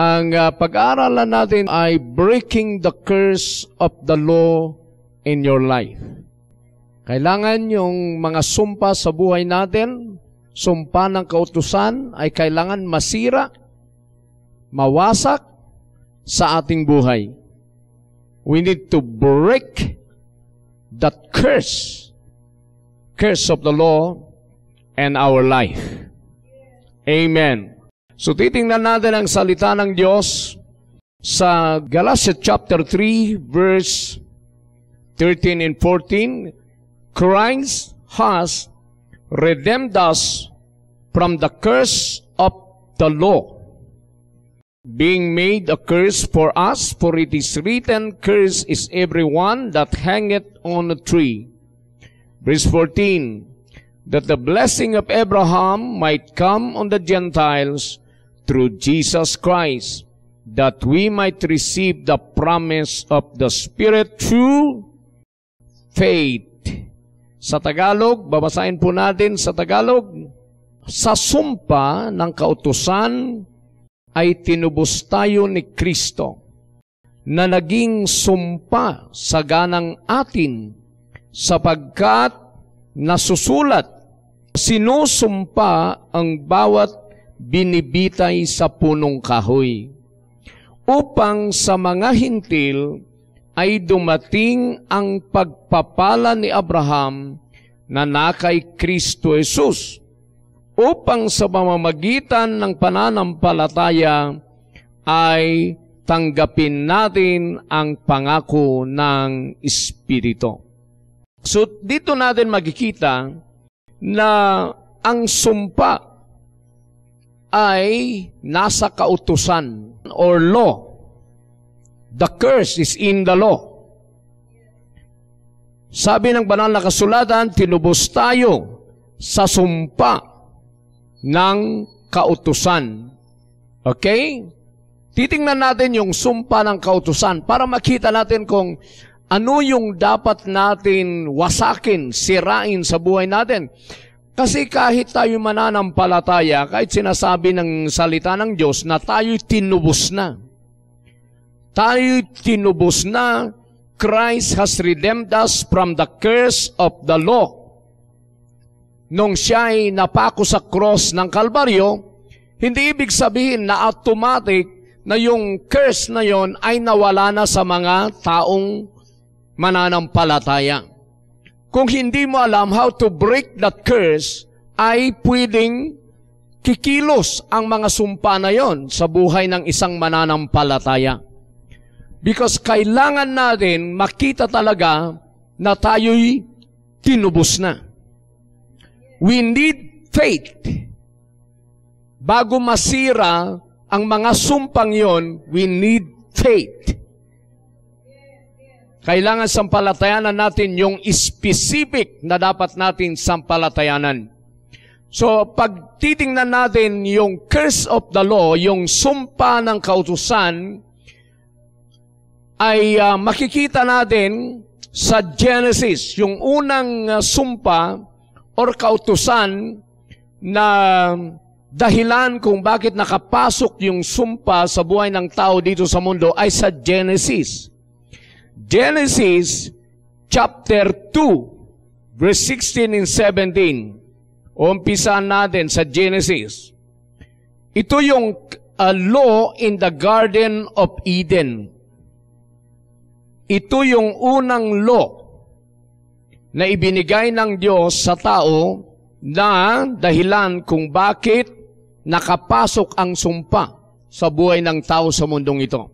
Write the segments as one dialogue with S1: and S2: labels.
S1: Ang pag-aaralan natin ay breaking the curse of the law in your life. Kailangan yung mga sumpa sa buhay natin, sumpa ng kautusan, ay kailangan masira, mawasak sa ating buhay. We need to break that curse of the law in our life. Amen. So titingnan natin ang salita ng Diyos sa Galatians chapter 3 verse 13 and 14. Christ has redeemed us from the curse of the law, being made a curse for us, for it is written, cursed is everyone that hangeth on a tree. Verse 14, that the blessing of Abraham might come on the Gentiles through Jesus Christ, that we might receive the promise of the Spirit through faith. Sa Tagalog, babasahin po natin sa Tagalog, sa sumpa ng kautusan ay tinubos tayo ni Kristo, na naging sumpa sa ganang atin, sapagkat nasusulat, sinusumpa ang bawat binibitay sa punong kahoy, upang sa mga hintil ay dumating ang pagpapala ni Abraham na nakay Kristo Jesus, upang sa pamamagitan ng pananampalataya ay tanggapin natin ang pangako ng Espiritu. So dito natin makikita na ang sumpa ay nasa kautusan or law. The curse is in the law. Sabi ng banal na kasulatan, tinubos tayo sa sumpa ng kautusan. Okay? Titingnan natin yung sumpa ng kautusan para makita natin kung ano yung dapat natin wasakin, sirain sa buhay natin. Kasi kahit tayo mananampalataya, kahit sinasabi ng salita ng Diyos na tayo'y tinubos na. Tayo'y tinubos na. Christ has redeemed us from the curse of the law. Nung siya'y napako sa cross ng Kalbaryo, hindi ibig sabihin na automatic na yung curse na yon ay nawala na sa mga taong mananampalataya. Kung hindi mo alam how to break that curse, ay pwedeng kikilos ang mga sumpa na yon sa buhay ng isang mananampalataya. Because kailangan natin makita talaga na tayo'y tinubos na. We need faith. Bago masira ang mga sumpang yon, we need faith. Kailangan sampalatayanan natin yung specific na dapat natin sampalatayanan. So, pag titingnan natin yung curse of the law, yung sumpa ng kautusan, ay makikita natin sa Genesis, yung unang sumpa or kautusan na dahilan kung bakit nakapasok yung sumpa sa buhay ng tao dito sa mundo ay sa Genesis. Genesis chapter 2, verse 16 and 17. Umpisahan natin sa Genesis. Ito yung law in the Garden of Eden. Ito yung unang law na ibinigay ng Diyos sa tao na dahilan kung bakit nakapasok ang sumpa sa buhay ng tao sa mundong ito.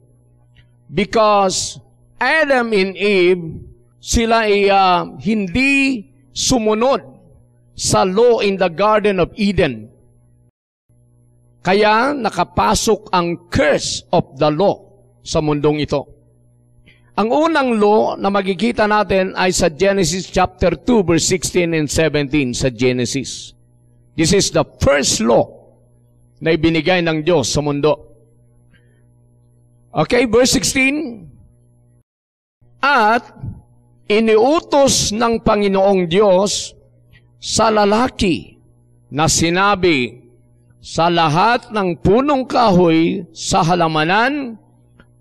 S1: Because Adam and Eve, sila ay hindi sumunod sa law in the Garden of Eden. Kaya nakapasok ang curse of the law sa mundong ito. Ang unang law na makikita natin ay sa Genesis chapter 2 verse 16 and 17 sa Genesis. This is the first law na ibinigay ng Diyos sa mundo. Okay, verse 16. At iniutos ng Panginoong Diyos sa lalaki na sinabi, sa lahat ng punong kahoy sa halamanan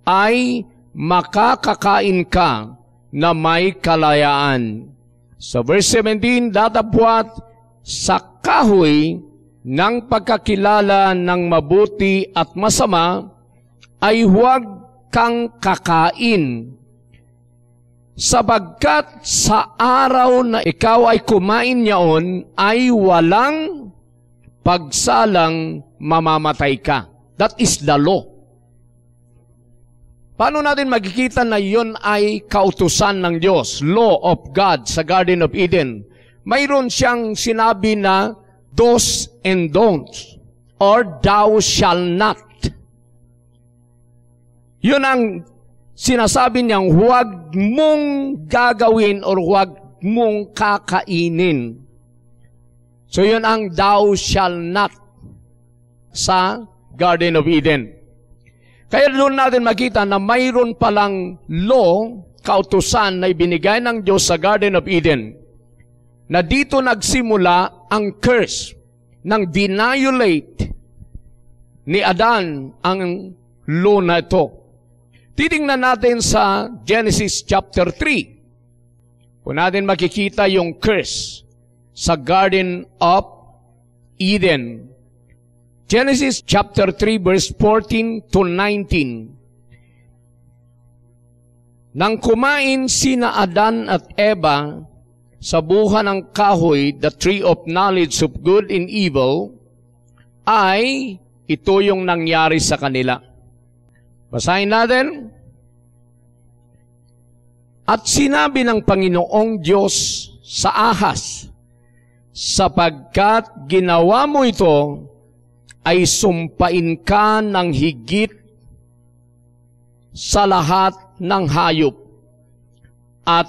S1: ay makakakain ka na may kalayaan. Sa verse 17, datapwat sa kahoy ng pagkakilala ng mabuti at masama ay huwag kang kakain, sabagkat sa araw na ikaw ay kumain niyaon ay walang pagsalang mamamatay ka. That is the law. Paano natin makikita na yun ay kautusan ng Diyos, law of God sa Garden of Eden? Mayroon siyang sinabi na do's and don'ts, or thou shall not. Yun ang sinasabi niyang huwag mong gagawin or huwag mong kakainin. So yun ang thou shall not sa Garden of Eden. Kaya doon natin makita na mayroon palang law, kautusan na ibinigay ng Diyos sa Garden of Eden, na dito nagsimula ang curse nang dinayulate ni Adan ang law na ito. Titingnan natin sa Genesis chapter 3. Kung natin makikita yung curse sa Garden of Eden. Genesis chapter 3 verse 14 to 19. Nang kumain sina Adan at Eva sa buha ng kahoy, the tree of knowledge of good and evil, ay ito yung nangyari sa kanila. Basahin natin. At sinabi ng Panginoong Diyos sa ahas, sapagkat ginawa mo ito, ay sumpain ka ng higit sa lahat ng hayop at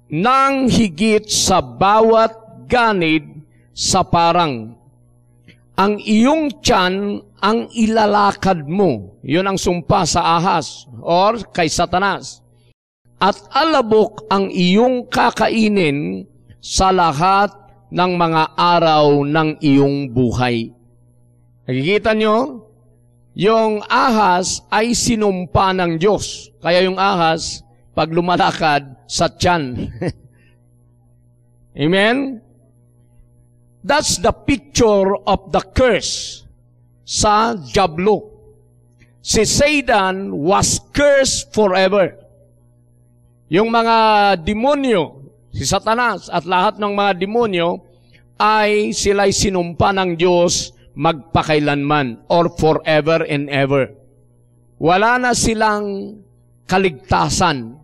S1: ng higit sa bawat ganid sa parang. Ang iyong tiyan ang ilalakad mo. Yun ang sumpa sa ahas or kay Satanas. At alabok ang iyong kakainin sa lahat ng mga araw ng iyong buhay. Nakikita nyo? Yung ahas ay sinumpa ng Diyos. Kaya yung ahas, pag lumalakad, sa tiyan. Amen? That's the picture of the curse sa Diablo. Si Satan was cursed forever. Yung mga demonyo, si Satanas at lahat ng mga demonyo, ay sila'y sinumpa ng Diyos magpakailanman or forever and ever. Wala na silang kaligtasan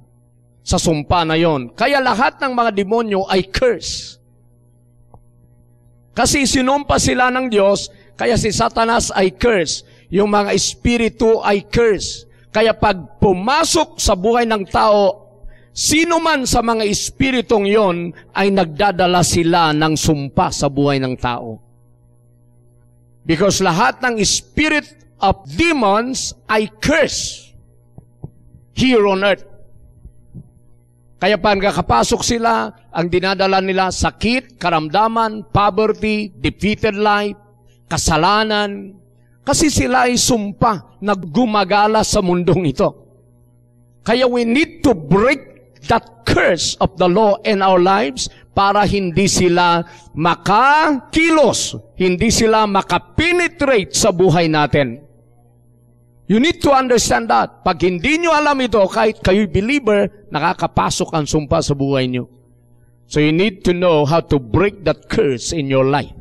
S1: sa sumpa na yon. Kaya lahat ng mga demonyo ay curse. Kasi sinumpa sila ng Diyos, kaya si Satanas ay curse. Yung mga espiritu ay curse. Kaya pag pumasok sa buhay ng tao, sino man sa mga espiritong yon ay nagdadala sila ng sumpa sa buhay ng tao. Because lahat ng spirit of demons ay curse here on earth. Kaya pagkakapasok sila, ang dinadala nila sakit, karamdaman, poverty, defeated life, kasalanan. Kasi sila ay sumpa na gumagala sa mundong ito. Kaya we need to break that curse of the law in our lives para hindi sila makakilos, hindi sila makapenetrate sa buhay natin. You need to understand that. Pag hindi nyo alam ito, kahit kayo'y believer, nakakapasok ang sumpa sa buhay nyo. So you need to know how to break that curse in your life.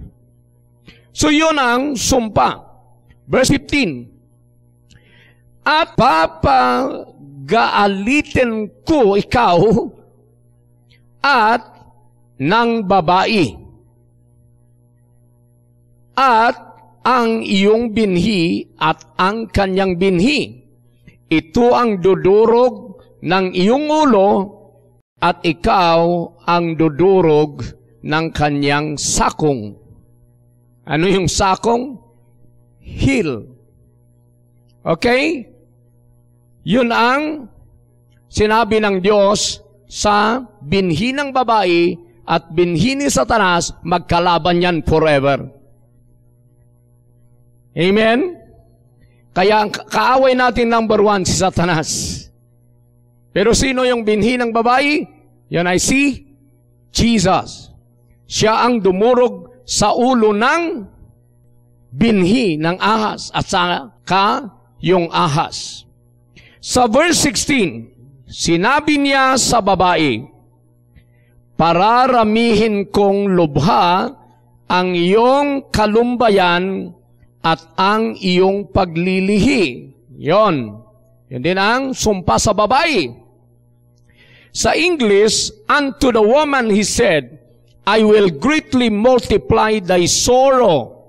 S1: So yun ang sumpa. Verse 15. At papagaalitin ko ikaw at ng babae. At ang iyong binhi at ang kanyang binhi. Ito ang dudurog ng iyong ulo at ikaw ang dudurog ng kanyang sakong. Ano yung sakong? Heel. Okay? Yun ang sinabi ng Diyos sa binhi ng babae at binhi ni Satanas, magkalaban yan forever. Amen? Kaya ang kaaway natin number 1 si Satanas. Pero sino yung binhi ng babae? Yan ay si Jesus. Siya ang dumurog sa ulo ng binhi ng ahas at saka yung ahas. Sa verse 16, sinabi niya sa babae, pararamihin kong lubha ang iyong kalumbayan at ang iyong paglilihi. Yon. Yun din ang sumpa sa babae. Sa English, unto the woman he said, I will greatly multiply thy sorrow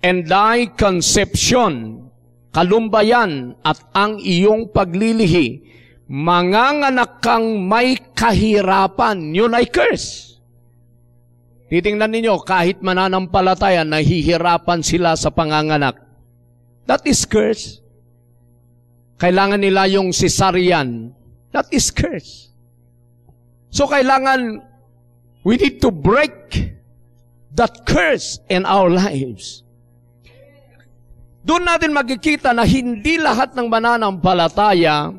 S1: and thy conception, kalumbayan at ang iyong paglilihi. Manganganak kang may kahirapan. Yun ay curse. Titingnan ninyo, kahit mananampalataya, nahihirapan sila sa panganganak. That is curse. Kailangan nila yung cesarean. That is curse. So kailangan, we need to break that curse in our lives. Doon natin makikita na hindi lahat ng mananampalataya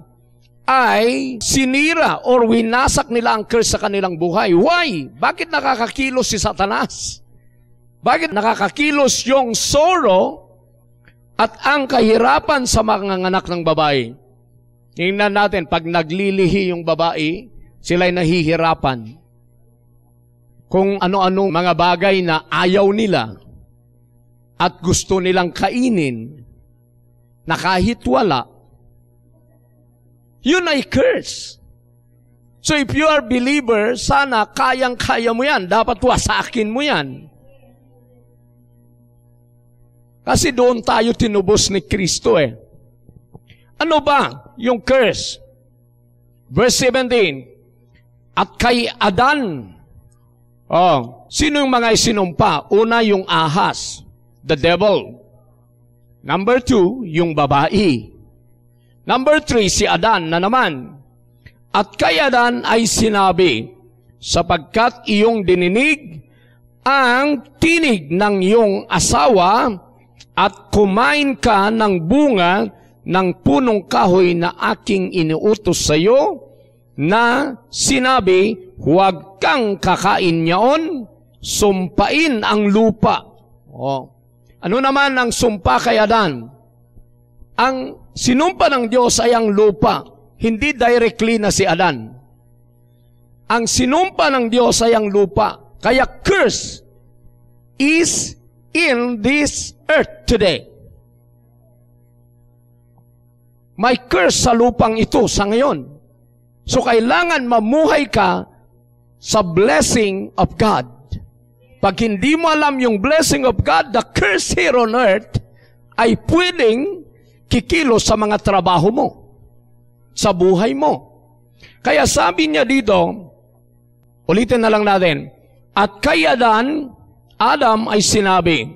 S1: ay sinira or winasak nila ang curse sa kanilang buhay. Why? Bakit nakakakilos si Satanas? Bakit nakakakilos yung sorrow at ang kahirapan sa mga anak ng babae? Tingnan natin, pag naglilihi yung babae, sila'y nahihirapan. Kung ano-ano mga bagay na ayaw nila at gusto nilang kainin, na kahit wala, yun ay curse. So if you are believer, sana kayang-kaya mo yan. Dapat wasakin mo yan. Kasi doon tayo tinubos ni Kristo eh. Ano ba yung curse? Verse 17, at kay Adan, sino yung mga isinumpa? Una, yung ahas, the devil. Number 2, yung babae. Number 3, si Adan na naman. At kay Adan ay sinabi, sapagkat iyong dininig ang tinig ng iyong asawa at kumain ka ng bunga ng punong kahoy na aking iniutos sa iyo, na sinabi, huwag kang kakain niyaon, sumpain ang lupa. Ano naman ang sumpa kay Adan? Ang sinumpa ng Diyos ay ang lupa, hindi directly na si Adan. Ang sinumpa ng Diyos ay ang lupa. Kaya curse is in this earth today. May curse sa lupang ito sa ngayon. So kailangan mamuhay ka sa blessing of God. Pag hindi mo alam yung blessing of God, the curse here on earth ay pwedeng kikilos sa mga trabaho mo, sa buhay mo. Kaya sabi niya dito, ulitin na lang natin, at kay Adam ay sinabi,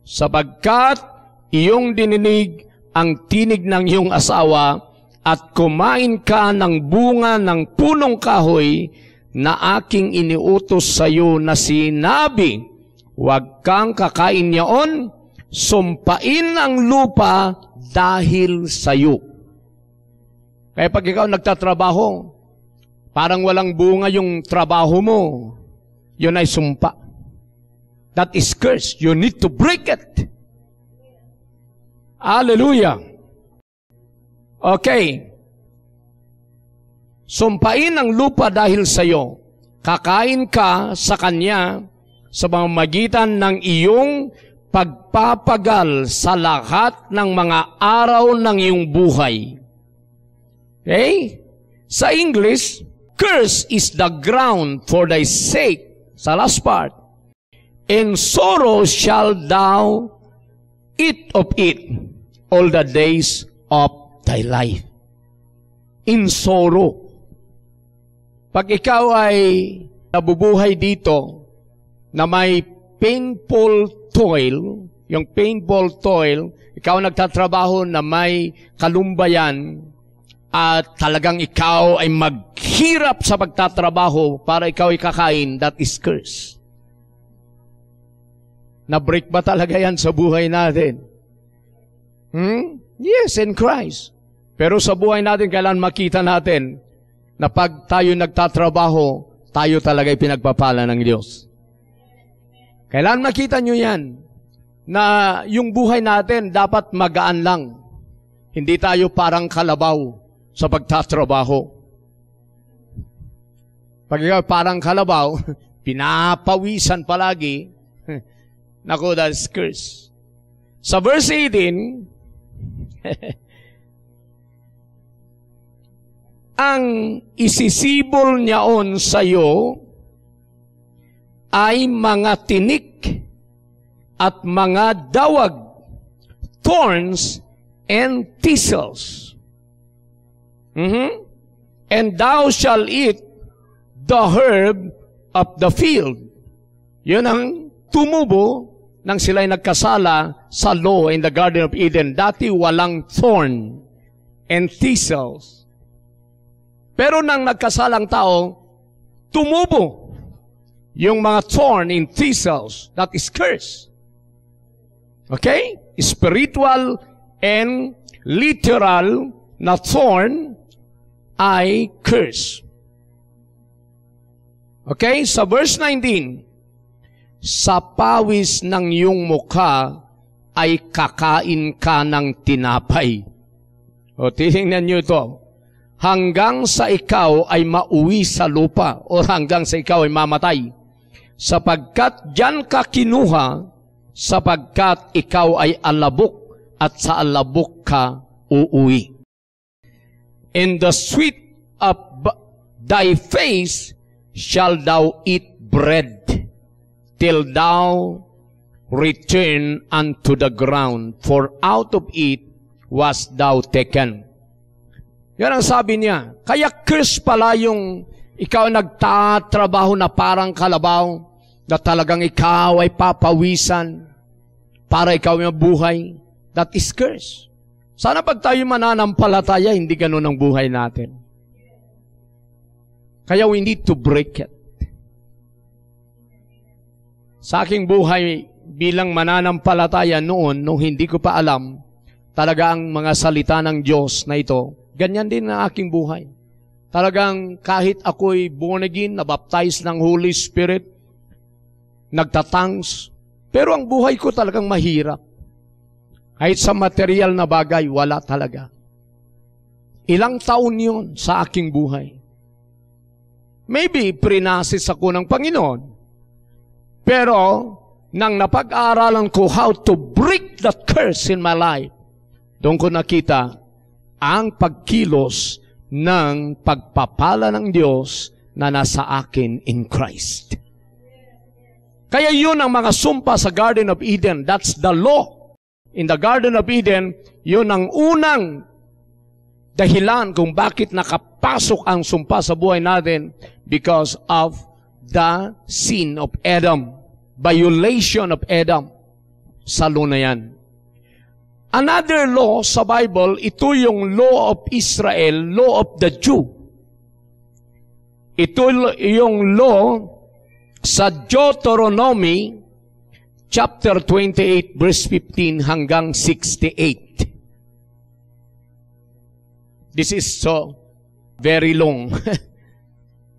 S1: sapagkat iyong dininig ang tinig ng iyong asawa at kumain ka ng bunga ng punong kahoy na aking iniutos sa iyo na sinabi, huwag kang kakain niyaon, sumpain ang lupa dahil sa iyo. Kaya pag ikaw nagtatrabaho, parang walang bunga yung trabaho mo, yun ay sumpa. That is curse. You need to break it. Hallelujah. Okay. Sumpain ang lupa dahil sa iyo. Kakain ka sa kanya sa pamamagitan ng iyong pagpapagal sa lahat ng mga araw ng iyong buhay. Okay? Sa English, curse is the ground for thy sake. Sa last part, in sorrow shall thou eat of it all the days of thy life. In sorrow. Pag ikaw ay nabubuhay dito na may painful toil, yung painful toil, ikaw nagtatrabaho na may kalumbayan at talagang ikaw ay maghirap sa pagtatrabaho para ikaw ay kakain, that is curse. Na-break ba talaga yan sa buhay natin? Yes, in Christ. Pero sa buhay natin, kailan makita natin na pag tayo nagtatrabaho, tayo talaga'y pinagpapala ng Diyos. Kailan makita nyo yan? Na yung buhay natin dapat magaan lang. Hindi tayo parang kalabaw sa pagtatrabaho. Pag ikaw parang kalabaw, pinapawisan palagi, naku, that's curse. Sa verse 18, ang isisibol niyaon sa iyo ay mga tinik at mga dawag, thorns and thistles. And thou shalt eat the herb of the field. Yun ang tumubo nang sila'y nagkasala sa law in the Garden of Eden. Dati walang thorn and thistles. Pero nang nagkasalang tao, tumubo yung mga thorn and thistles. That is curse. Okay? Spiritual and literal na thorn ay curse. Okay? Sa verse 19, sa pawis ng iyong mukha ay kakain ka ng tinapay. O, titingnan nyo ito. Hanggang sa ikaw ay mauwi sa lupa o hanggang sa ikaw ay mamatay. Sapagkat diyan ka kinuha, sapagkat ikaw ay alabok at sa alabok ka uuwi. In the sweat of thy face shall thou eat bread, till thou return unto the ground, for out of it was thou taken. Yan ang sabi niya. Kaya curse pala yung ikaw nagtatrabaho na parang kalabaw, na talagang ikaw ay papawisan para ikaw ay mabuhay. That is curse. Sana pag tayo mananampalataya, hindi ganun ang buhay natin. Kaya we need to break it. Sa aking buhay bilang mananampalataya noon, nung hindi ko pa alam, talaga ang mga salita ng Diyos na ito, ganyan din ang aking buhay. Talagang kahit ako'y born again, nabaptize ng Holy Spirit, nagtatangs, pero ang buhay ko talagang mahirap. Kahit sa material na bagay, wala talaga. Ilang taon yun sa aking buhay. Maybe prinasis ako ng Panginoon. Pero, nang napag-aaralan ko how to break that curse in my life, doon ko nakita ang pagkilos ng pagpapala ng Diyos na nasa akin in Christ. Kaya yun ang mga sumpa sa Garden of Eden. That's the law. In the Garden of Eden, yun ang unang dahilan kung bakit nakapasok ang sumpa sa buhay natin because of the sin of Adam. Violation of Adam. Sa law na yan. Another law sa Bible, ito yung law of Israel, law of the Jew. Ito yung law sa Deuteronomy chapter 28 verse 15 hanggang 68. This is so very long.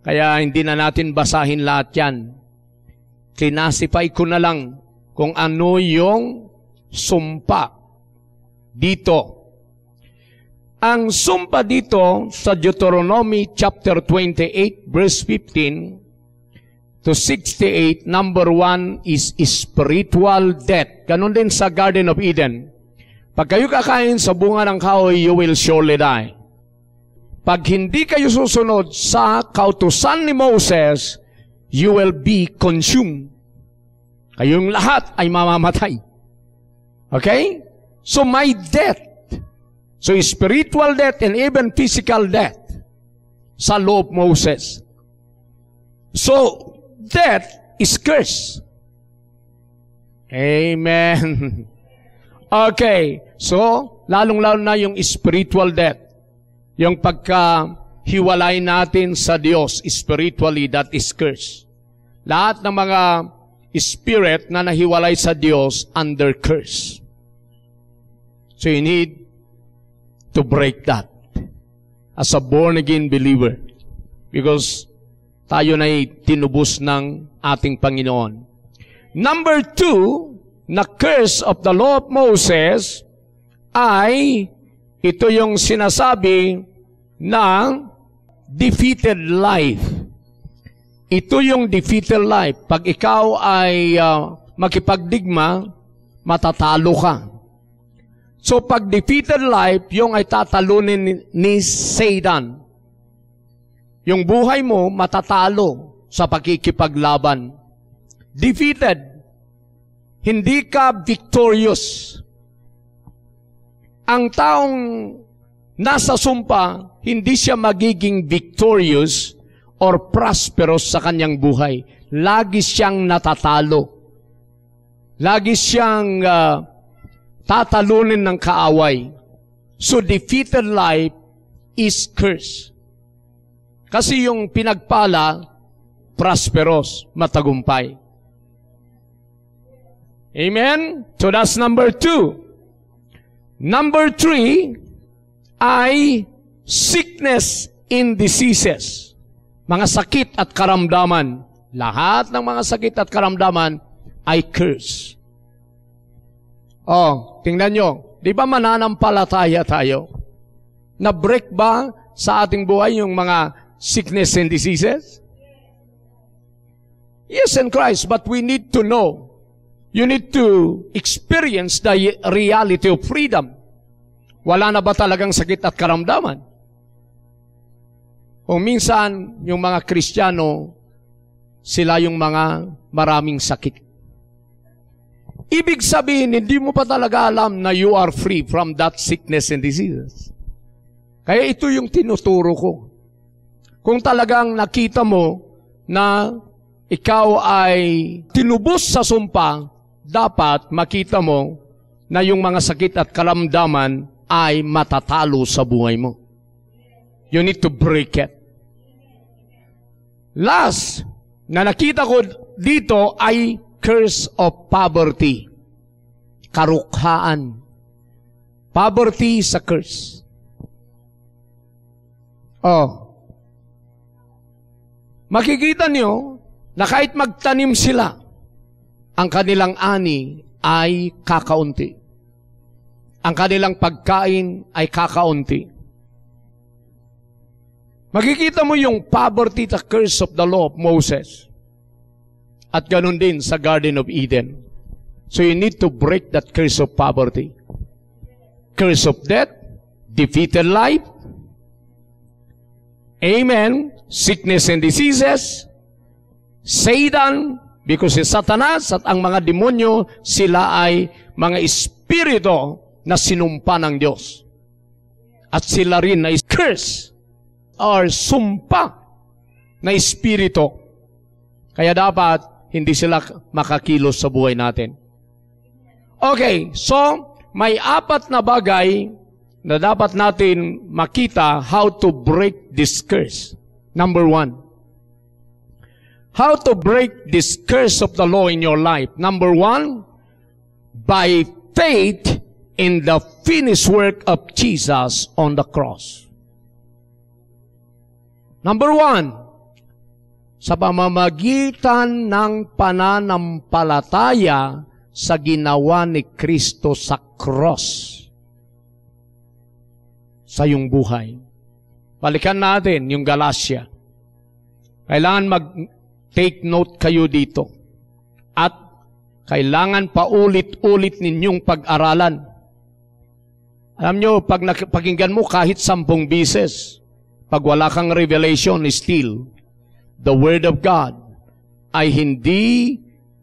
S1: Kaya hindi na natin basahin lahat yan. Kinasify ko na lang kung ano yung sumpa dito. Ang sumpa dito sa Deuteronomy chapter 28 verse 15 to 68, number 1 is spiritual death. Ganon din sa Garden of Eden. Pag kayo kakain sa bunga ng kahoy, you will surely die. Pag hindi kayo susunod sa kautusan ni Moses, you will be consumed. Kayong lahat ay mamamatay. Okay? So may death. So spiritual death and even physical death sa law of Moses. So, death is curse. Amen. Okay. So, lalong-lalo na yung spiritual death. Yung pagka-hiwalay natin sa Diyos, spiritually, that is curse. Lahat ng mga spirit na nahiwalay sa Diyos, under curse. So you need to break that as a born-again believer. Because tayo na'y tinubos ng ating Panginoon. Number 2, na curse of the law of Moses ay ito yung sinasabi ng defeated life. Ito yung defeated life. Pag ikaw ay makipagdigma, matatalo ka. So pag defeated life, yung ay tatalunin ni Satan. Yung buhay mo, matatalo sa pakikipaglaban. Defeated. Hindi ka victorious. Ang taong nasa sumpa, hindi siya magiging victorious or prosperous sa kanyang buhay. Lagi siyang natatalo. Lagi siyang tatalunin ng kaaway. So defeated life is curse. Kasi yung pinagpala, prosperous, matagumpay. Amen? So that's number 2. Number 3 ay sickness and diseases. Mga sakit at karamdaman. Lahat ng mga sakit at karamdaman ay curse. Oh, tingnan nyo. Di ba mananampalataya tayo? Na-break ba sa ating buhay yung mga sickness and diseases? Yes, in Christ, but we need to know. You need to experience the reality of freedom. Wala na ba talagang sakit at karamdaman? O minsan, yung mga Kristiyano, sila yung mga maraming sakit. Ibig sabihin, hindi mo pa talaga alam na you are free from that sickness and diseases. Kaya ito yung tinuturo ko. Kung talagang nakita mo na ikaw ay tinubos sa sumpa, dapat makita mo na yung mga sakit at karamdaman ay matatalo sa buhay mo. You need to break it. Last, na nakita ko dito ay curse of poverty. Karukhaan. Poverty is a curse. Oh. Makikita niyo na kahit magtanim sila, ang kanilang ani ay kakaunti. Ang kanilang pagkain ay kakaunti. Makikita mo yung poverty, the curse of the law of Moses. At ganun din sa Garden of Eden. So you need to break that curse of poverty. Curse of death, defeated life, amen, sickness and diseases, Satan, because si Satanas at ang mga demonyo, sila ay mga espiritu na sinumpa ng Diyos. At sila rin ay curse or sumpa na espiritu. Kaya dapat hindi sila makakilos sa buhay natin. Okay, so may 4 na bagay na dapat natin makita how to break this curse. Number 1. How to break this curse of the law in your life. Number 1, by faith in the finished work of Jesus on the cross. Number 1, sa pamamagitan ng pananampalataya sa ginawa ni Kristo sa cross sa iyong buhay. Balikan natin yung Galatia. Kailangan mag-take note kayo dito. At kailangan paulit-ulit ninyong pag-aralan. Alam nyo, pag pakinggan mo kahit 10 beses, pag wala kang revelation, still, the Word of God ay hindi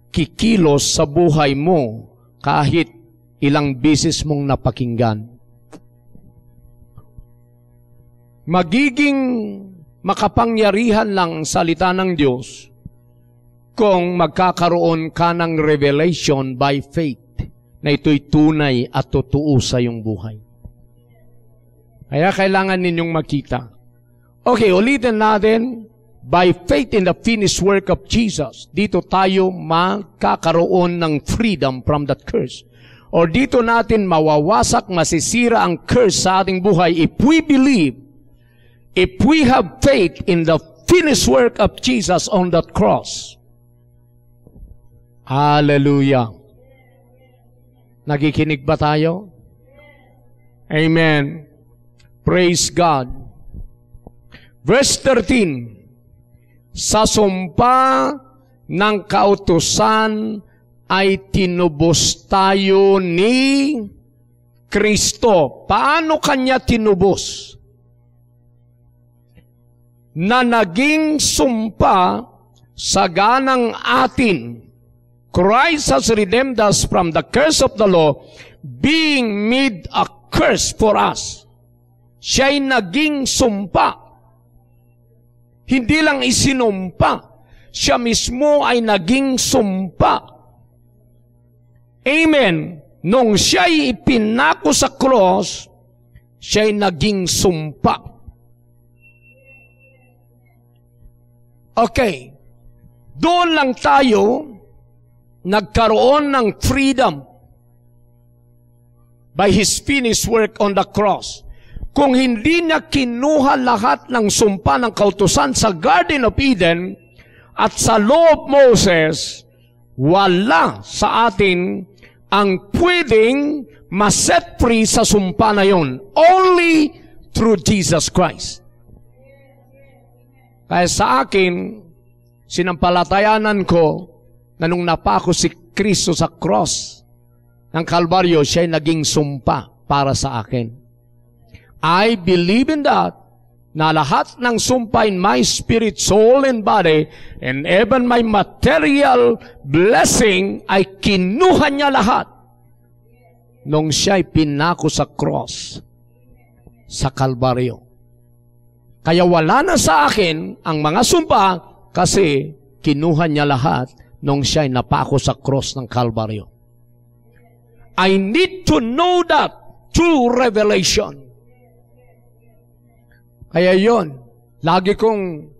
S1: kikilos sa buhay mo kahit ilang beses mong napakinggan. Magiging makapangyarihan lang ang salita ng Diyos kung magkakaroon ka ng revelation by faith na ito'y tunay at totoo sa iyong buhay. Kaya kailangan ninyong makita. Okay, ulitin natin. By faith in the finished work of Jesus, dito tayo magkakaroon ng freedom from that curse. o dito natin mawawasak, masisira ang curse sa ating buhay if we believe, if we have faith in the finished work of Jesus on that cross. Hallelujah. Nakikinig ba tayo? Amen. Praise God. Verse 13, sa sumpa ng kautusan ay tinubos tayo ni Kristo. Paano kanya tinubos? Na naging sumpa sa ganang atin. Christ has redeemed us from the curse of the law, being made a curse for us. Siya'y naging sumpa. Hindi lang isinumpa. Siya mismo ay naging sumpa. Amen. Nung siya'y ipinako sa cross, siya'y naging sumpa. Okay. Doon lang tayo nagkaroon ng freedom by His finished work on the cross. Kung hindi niya kinuha lahat ng sumpa ng kautusan sa Garden of Eden at sa Law of Moses, wala sa atin ang pwedeng ma-set free sa sumpa na yon. Only through Jesus Christ. Kaya sa akin, sinampalatayanan ko na nung napako si Kristo sa cross ng Kalbaryo, siya'y naging sumpa para sa akin. I believe in that, na lahat ng sumpa in my spirit, soul, and body, and even my material blessing, ay kinuha niya lahat nung siya'y pinako sa cross sa Kalbaryo. Kaya wala na sa akin ang mga sumpa kasi kinuha niya lahat nung siya'y napako sa cross ng Kalbaryo. I need to know that through revelation. Kaya yon, lagi kong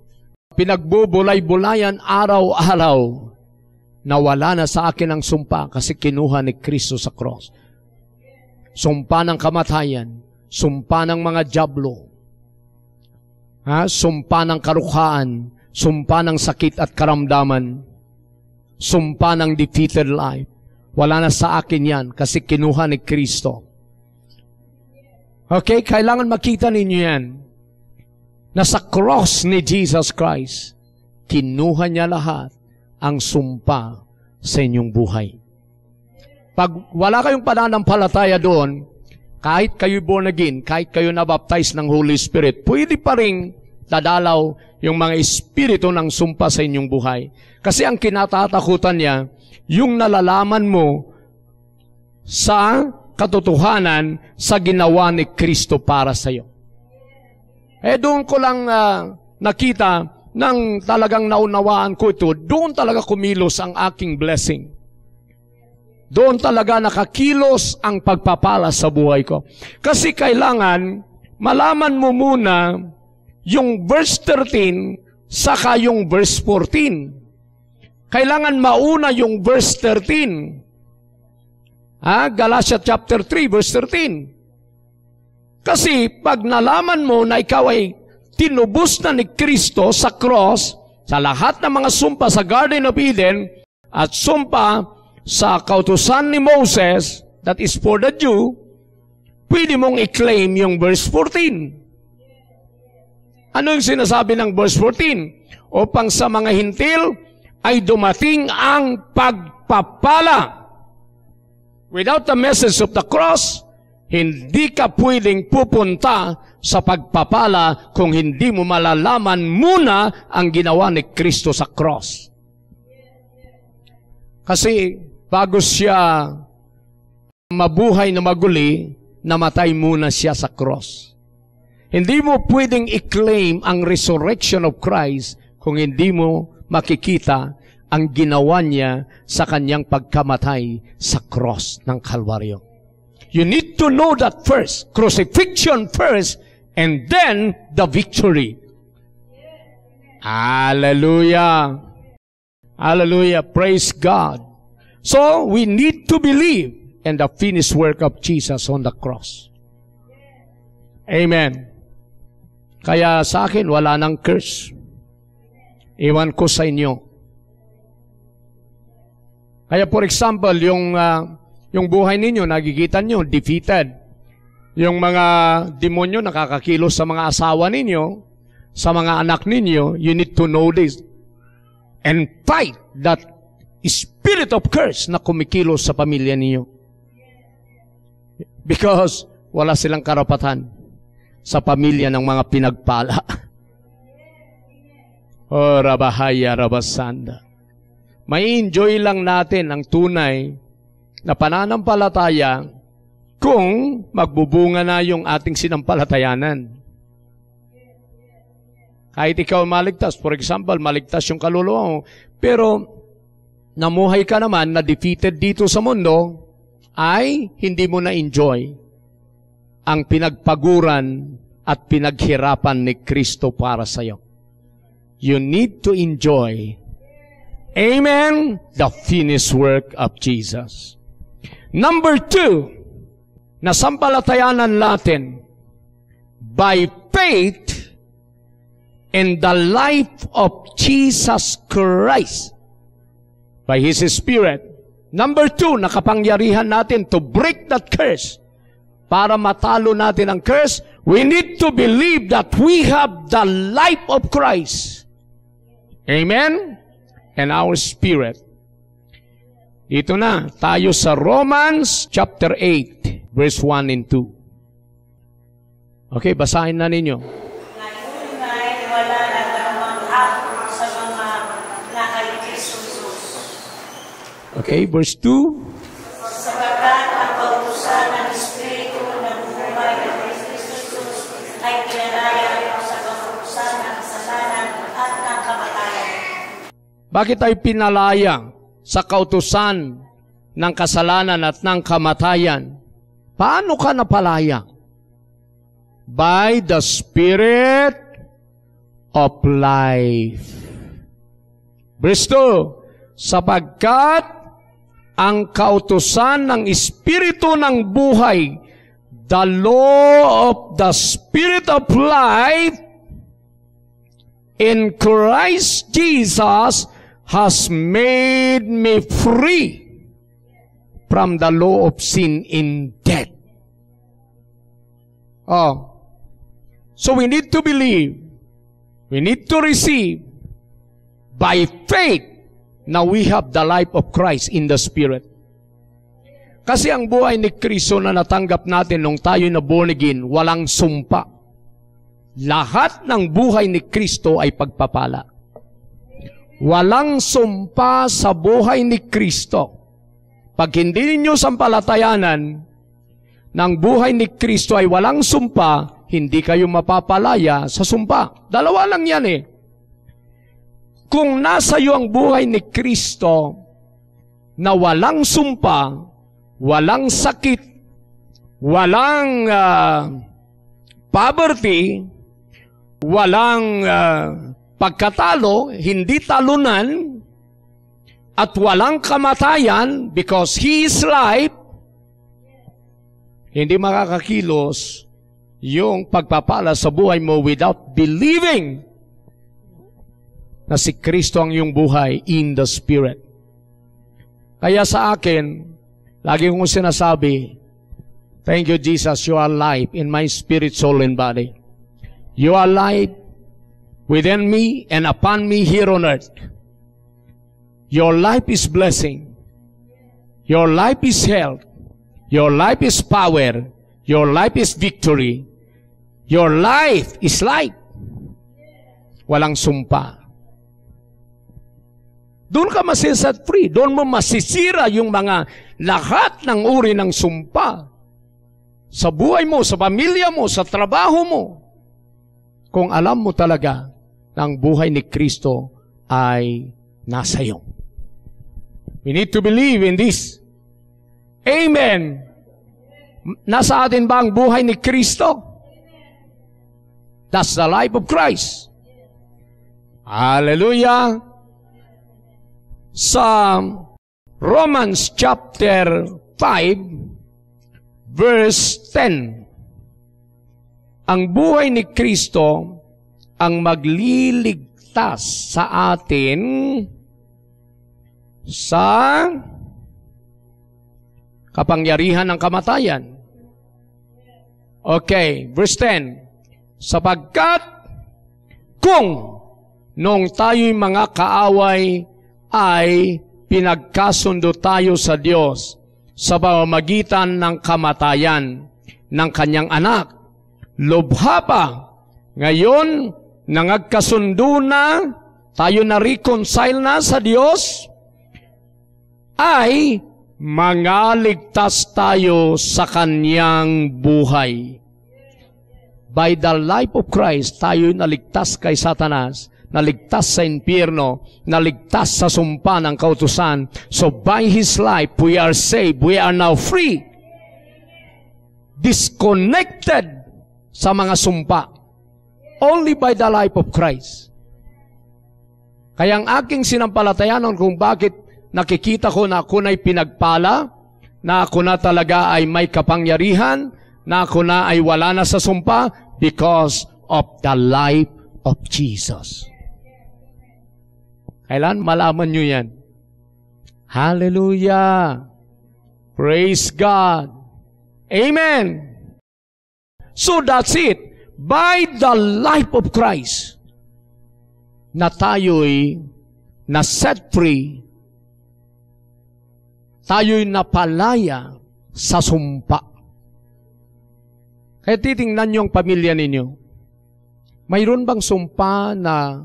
S1: pinagbubulay-bulayan araw-araw na wala na sa akin ang sumpa kasi kinuha ni Kristo sa cross. Sumpa ng kamatayan, sumpa ng mga dyablo, sumpa ng karukhaan, sumpa ng sakit at karamdaman, sumpa ng defeated life. Wala na sa akin yan kasi kinuha ni Kristo. Okay, kailangan makita ninyo yan. Na sa cross ni Jesus Christ, kinuha niya lahat ang sumpa sa inyong buhay. Pag wala kayong pananampalataya doon, kahit kayo born again, kahit kayo nabaptize ng Holy Spirit, pwede pa rin dadalaw yung mga espiritu ng sumpa sa inyong buhay. Kasi ang kinatatakutan niya, yung nalalaman mo sa katotohanan sa ginawa ni Kristo para sa iyo. Doon ko lang nakita nang talagang naunawaan ko ito, doon talaga kumilos ang aking blessing. Doon talaga nakakilos ang pagpapala sa buhay ko. Kasi kailangan malaman mo muna yung verse 13 saka yung verse 14. Kailangan mauna yung verse 13. Galatia chapter 3 verse 13. Kasi pag nalaman mo na ikaw ay tinubos na ni Kristo sa cross, sa lahat ng mga sumpa sa Garden of Eden, at sumpa sa kautusan ni Moses, that is for the Jew, pwede mong i-claim yung verse 14. Ano yung sinasabi ng verse 14? Upang sa mga hintil ay dumating ang pagpapala. Without the message of the cross, hindi ka pwedeng pupunta sa pagpapala kung hindi mo malalaman muna ang ginawa ni Kristo sa cross. Kasi bago siya mabuhay na maguli, namatay muna siya sa cross. Hindi mo pwedeng i-claim ang resurrection of Christ kung hindi mo makikita ang ginawa niya sa kanyang pagkamatay sa cross ng Kalbaryo. You need to know that first. Crucifixion first, and then the victory. Hallelujah. Hallelujah. Praise God. So, we need to believe and the finished work of Jesus on the cross. Amen. Kaya sa akin, wala nang curse. Iwan ko sa inyo. Kaya for example, yung buhay ninyo, nakikita nyo, defeated. Yung mga demonyo nakakakilos sa mga asawa ninyo, sa mga anak ninyo, you need to know this. And fight that spirit of curse na kumikilos sa pamilya ninyo. Because wala silang karapatan sa pamilya ng mga pinagpala. Oh, rabahaya, rabasanda. May enjoy lang natin ang tunay na pananampalataya kung magbubunga na yung ating sinampalatayanan. Kahit ikaw maligtas, for example, maligtas yung kaluluwa mo, pero namuhay ka naman na defeated dito sa mundo, ay hindi mo na-enjoy ang pinagpaguran at pinaghirapan ni Kristo para sa iyo. You need to enjoy, amen, the finished work of Jesus. Number 2, nasampalatayanan natin by faith in the life of Jesus Christ by His Spirit. Number 2, nakapangyarihan natin to break that curse. Para matalo natin ang curse, we need to believe that we have the life of Christ. Amen? And our spirit. Ito na, tayo sa Romans chapter 8, verse 1 and 2. Okay, basahin na ninyo.
S2: Ngayon ay wala na namang hapon sa mga nakalikisus.
S1: Okay, verse 2.
S2: Sapagkat ang kautusan ng Espiritu na bumuhay ng Kristus ay pinalaya sa kautusan ng kasalanan at ng kamatayan.
S1: Bakit tayo pinalaya sa kautusan ng kasalanan at ng kamatayan? Paano ka napalaya? By the Spirit of life. Verse 2, sapagkat ang kautusan ng Espiritu ng buhay, the law of the Spirit of life in Christ Jesus has made me free from the law of sin and death. Oh. So we need to believe, we need to receive by faith na we have the life of Christ in the Spirit. Kasi ang buhay ni Kristo na natanggap natin nung tayo na born again, walang sumpa. Lahat ng buhay ni Kristo ay pagpapala. Walang sumpa sa buhay ni Kristo. Pag hindi ninyo sampalatayanan ng buhay ni Kristo ay walang sumpa, hindi kayo mapapalaya sa sumpa. Dalawa lang yan eh. Kung nasa iyo ang buhay ni Kristo na walang sumpa, walang sakit, walang poverty, walang pagkatalo, hindi talunan, at walang kamatayan because He is life, hindi makakakilos yung pagpapala sa buhay mo without believing na si Kristo ang iyong buhay in the Spirit. Kaya sa akin, lagi kong sinasabi, thank you Jesus, you are life in my spirit, soul, and body. You are life within me and upon me here on earth. Your life is blessing. Your life is health. Your life is power. Your life is victory. Your life is life. Walang sumpa. Doon ka masiset free. Doon mo masisira yung mga lahat ng uri ng sumpa. Sa buhay mo, sa pamilya mo, sa trabaho mo. Kung alam mo talaga na ang buhay ni Kristo ay nasa iyo. We need to believe in this. Amen. Nasa atin ba ang buhay ni Kristo? That's the life of Christ. Hallelujah. Sa Romans chapter 5, verse 10. Ang buhay ni Kristo ang magliligtas sa atin sa kapangyarihan ng kamatayan. Okay, verse 10. Sapagkat kung nung tayo'y mga kaaway ay pinagkasundo tayo sa Diyos sa pamamagitan ng kamatayan ng kanyang anak, lubha pa, ngayon nangagkasundo na, tayo na reconcile na sa Diyos, ay mangaligtas tayo sa kanyang buhay. By the life of Christ, tayo naligtas kay Satanas, naligtas sa impyerno, naligtas sa sumpa ng kautusan. So by His life, we are saved. We are now free. Disconnected sa mga sumpa. Only by the life of Christ. Kaya ang aking sinampalatayanan kung bakit nakikita ko na ako na'y pinagpala, na ako na talaga ay may kapangyarihan, na ako na ay wala na sa sumpa, because of the life of Jesus. Kailan malaman nyo yan? Hallelujah! Praise God! Amen! So that's it. By the life of Christ, na tayo'y na-set free, tayo'y napalaya sa sumpa. Kaya titingnan niyo ang pamilya ninyo. Mayroon bang sumpa na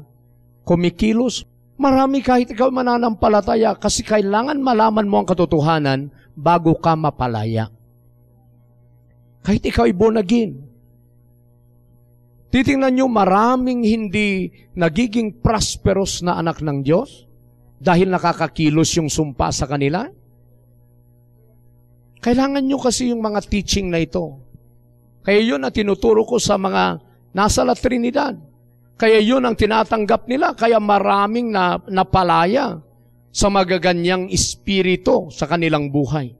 S1: kumikilos? Marami kahit ikaw mananampalataya kasi kailangan malaman mo ang katotohanan bago ka mapalaya. Kahit ikaw ay born again. Titingnan niyo maraming hindi nagiging prosperous na anak ng Diyos dahil nakakakilos yung sumpa sa kanila. Kailangan niyo kasi yung mga teaching na ito. Kaya yun ang tinuturo ko sa mga nasa La Trinidad. Kaya yun ang tinatanggap nila. Kaya maraming napalaya sa magaganyang espiritu sa kanilang buhay.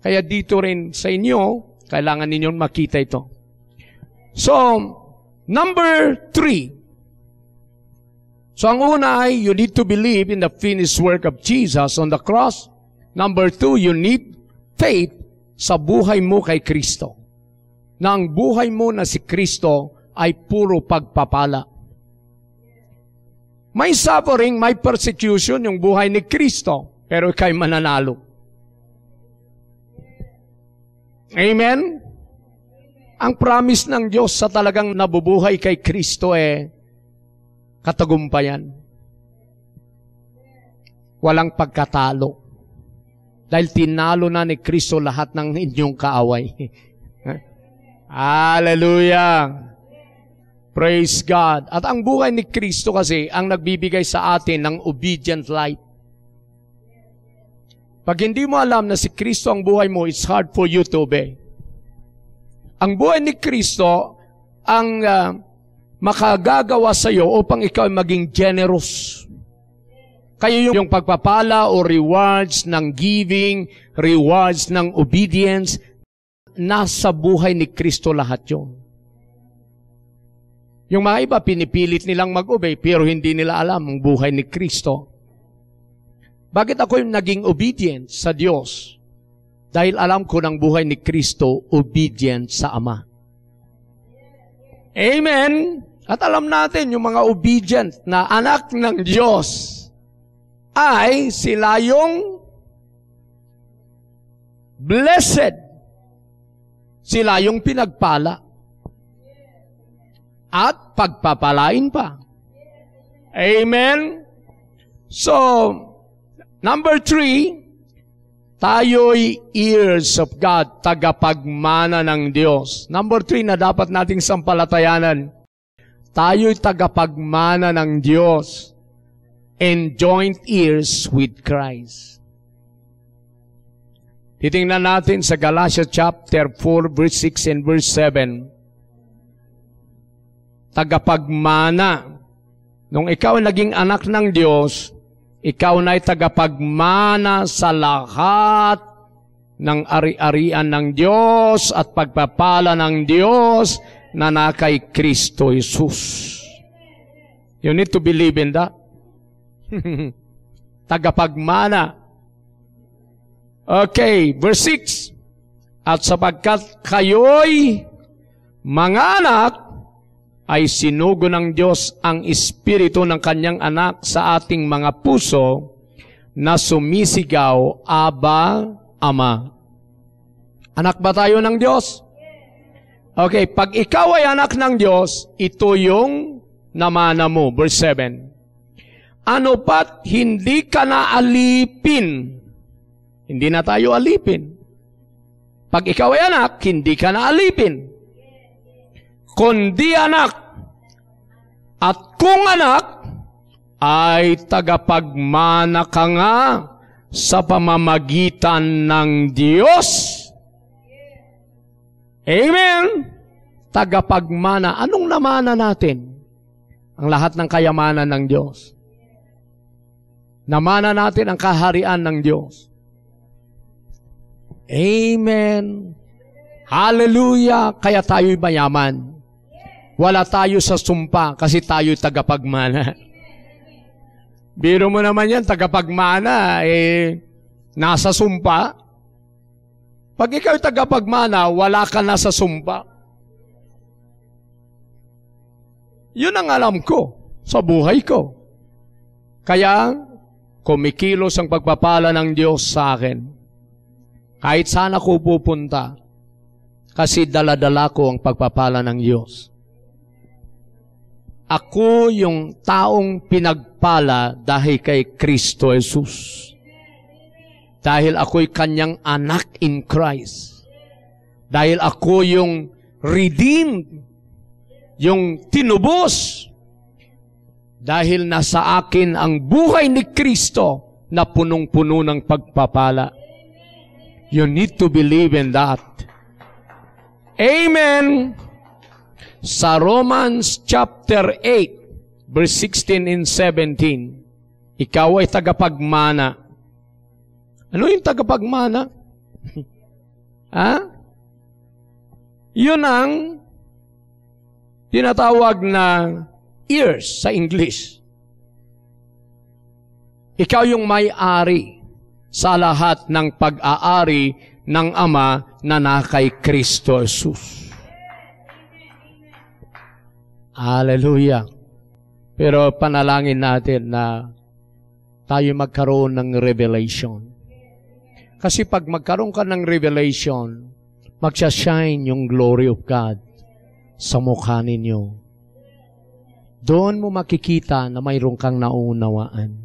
S1: Kaya dito rin sa inyo, kailangan ninyong makita ito. So, number 3. So, ang una ay, you need to believe in the finished work of Jesus on the cross. Number 2, you need faith sa buhay mo kay Kristo. Na ang buhay mo na si Kristo ay puro pagpapala. May suffering, may persecution yung buhay ni Kristo, pero ikay mananalo. Amen? Ang promise ng Diyos sa talagang nabubuhay kay Kristo katagumpayan. Walang pagkatalo. Dahil tinalo na ni Kristo lahat ng inyong kaaway. Hallelujah! Praise God! At ang buhay ni Kristo kasi ang nagbibigay sa atin ng obedient life. Pag hindi mo alam na si Kristo ang buhay mo, it's hard for you to obey. Ang buhay ni Kristo ang makagagawa sa iyo upang ikaw maging generous. Kaya yung pagpapala o rewards ng giving, rewards ng obedience, nasa buhay ni Kristo lahat yun. Yung mga iba, pinipilit nilang mag-obey, pero hindi nila alam ang buhay ni Kristo. Bakit ako yung naging obedient sa Diyos? Dahil alam ko ng buhay ni Kristo, obedient sa Ama. Amen? At alam natin, yung mga obedient na anak ng Diyos, ay sila yung blessed. Sila yung pinagpala. At pagpapalain pa. Amen? So, number 3, tayo'y ears of God, tagapagmana ng Diyos. Number 3 na dapat nating sampalatayanan, tayo'y tagapagmana ng Diyos and joint ears with Christ. Titingnan natin sa Galatians chapter 4, verse 6 and verse 7. Tagapagmana. Nung ikaw naging anak ng Diyos, ikaw na'y tagapagmana sa lahat ng ari-arian ng Diyos at pagpapala ng Diyos na kay Kristo Jesus. You need to believe in that. Tagapagmana. Okay, verse 6. At sapagkat kayo'y mga anak, ay sinugo ng Diyos ang Espiritu ng Kanyang anak sa ating mga puso na sumisigaw, Aba, Ama. Anak ba tayo ng Diyos? Okay, pag ikaw ay anak ng Diyos, ito yung namana mo. Verse 7. Ano pat hindi ka na alipin? Hindi na tayo alipin. Pag ikaw ay anak, hindi ka na alipin. Kundi anak. At kung anak, ay tagapagmana ka nga sa pamamagitan ng Diyos. Amen? Tagapagmana. Anong namana natin? Ang lahat ng kayamanan ng Diyos. Namana natin ang kaharian ng Diyos. Amen. Hallelujah. Kaya tayo'y mayaman. Wala tayo sa sumpa kasi tayo'y tagapagmana. Biro mo naman yan, tagapagmana, nasa sumpa. Pag ikaw'y tagapagmana, wala ka na sa sumpa. Yun ang alam ko sa buhay ko. Kaya, kumikilos ang pagpapala ng Diyos sa akin. Kahit saan ako pupunta, kasi dala-dala ko ang pagpapala ng Diyos. Ako yung taong pinagpala dahil kay Kristo Jesus. Dahil ako'y kanyang anak in Christ. Dahil ako yung redeemed, yung tinubos. Dahil nasa akin ang buhay ni Kristo na punong-puno ng pagpapala. You need to believe in that. Amen. Sa Romans chapter 8, verse 16 and 17, ikaw ay tagapagmana. Ano yung tagapagmana? Ha? Yun ang tinatawag na ears sa English. Ikaw yung may-ari sa lahat ng pag-aari ng Ama na kay Kristo Jesus. Hallelujah. Pero panalangin natin na tayo magkaroon ng revelation. Kasi pag magkaroon ka ng revelation, magsashine yung glory of God sa mukha ninyo. Doon mo makikita na mayroon kang naunawaan.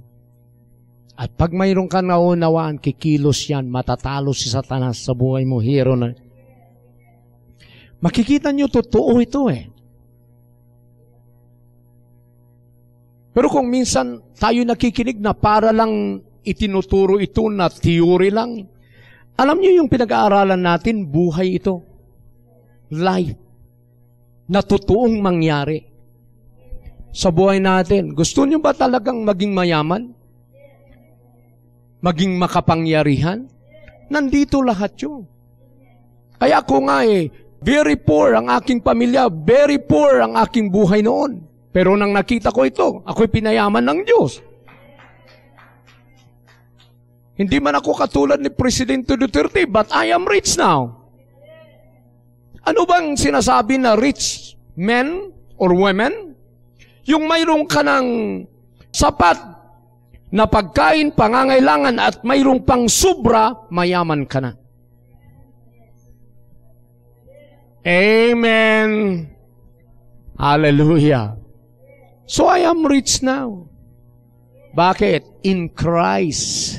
S1: At pag mayroon kang naunawaan, kikilos yan, matatalo si Satanas sa buhay mo. Hero na. Makikita nyo, totoo ito eh. Pero kung minsan tayo nakikinig na para lang itinuturo ito na theory lang, alam niyo yung pinag-aaralan natin, buhay ito. Life. Na totoong mangyari. Sa buhay natin, gusto niyo ba talagang maging mayaman? Maging makapangyarihan? Nandito lahat yun. Kaya ako nga very poor ang aking pamilya, very poor ang aking buhay noon. Pero nang nakita ko ito, ako'y pinayaman ng Diyos. Hindi man ako katulad ni Presidente Duterte, but I am rich now. Ano bang sinasabi na rich men or women? Yung mayroong ka ng sapat na pagkain, pangangailangan at mayroong pang sobra, mayaman ka na. Amen. Hallelujah. So I am rich now. Bakit? In Christ.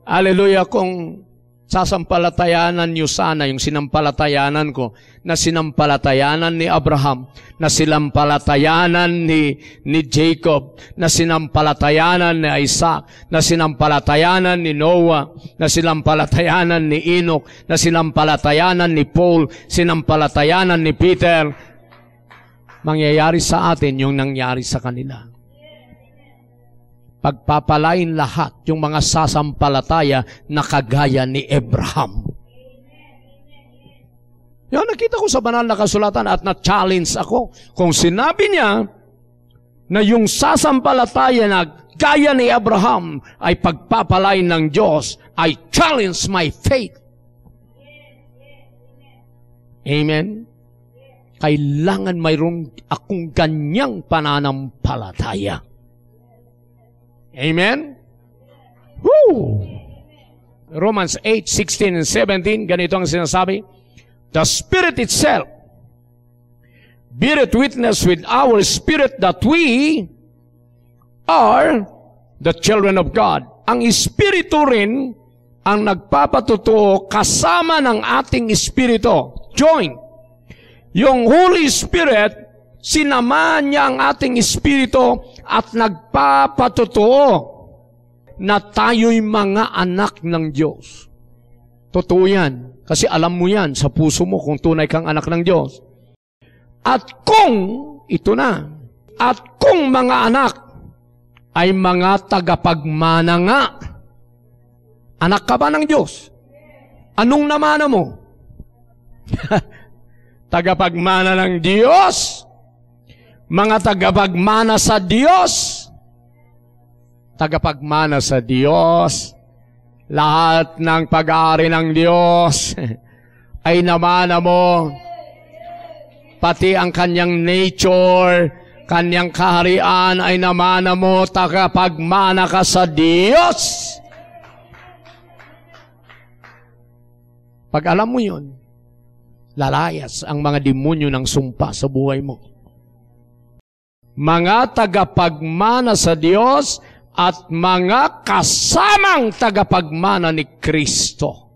S1: Hallelujah. Kung sasampalatayanan niyo sana yung sinampalatayanan ko, na sinampalatayanan ni Abraham, na sinampalatayanan ni Jacob, na sinampalatayanan ni Isaac, na sinampalatayanan ni Noah, na sinampalatayanan ni Enoch, na sinampalatayanan ni Paul, sinampalatayanan ni Peter, mangyayari sa atin yung nangyari sa kanila. pagpapalain lahat yung mga sasampalataya na kagaya ni Abraham. Yan, nakita ko sa banal na kasulatan at na-challenge ako. Kung sinabi niya na yung sasampalataya na gaya ni Abraham ay pagpapalain ng Diyos, I challenge my faith. Amen? Kailangan mayroon akong ganyang pananampalataya. Amen? Woo! Romans 8:16 and 17, ganito ang sinasabi. The Spirit itself beareth witness with our spirit that we are the children of God. Ang Espiritu rin ang nagpapatotoo kasama ng ating Espiritu. Join. Yung Holy Spirit, sinamahan niya ang ating Espiritu at nagpapatotoo na tayo'y mga anak ng Diyos. Totoo yan. Kasi alam mo yan sa puso mo kung tunay kang anak ng Diyos. At kung, ito na, at kung mga anak ay mga tagapagmana nga, anak ka ba ng Diyos? Anong namana mo? Tagapagmana ng Diyos? Mga tagapagmana sa Diyos? Tagapagmana sa Diyos. Lahat ng pag-aari ng Diyos ay namana mo. Pati ang kanyang nature, kanyang kaharian ay namana mo. Tagapagmana ka sa Diyos. Pag alam mo yun, lalayas ang mga demonyo ng sumpa sa buhay mo. Mga tagapagmana sa Diyos at mga kasamang tagapagmana ni Kristo.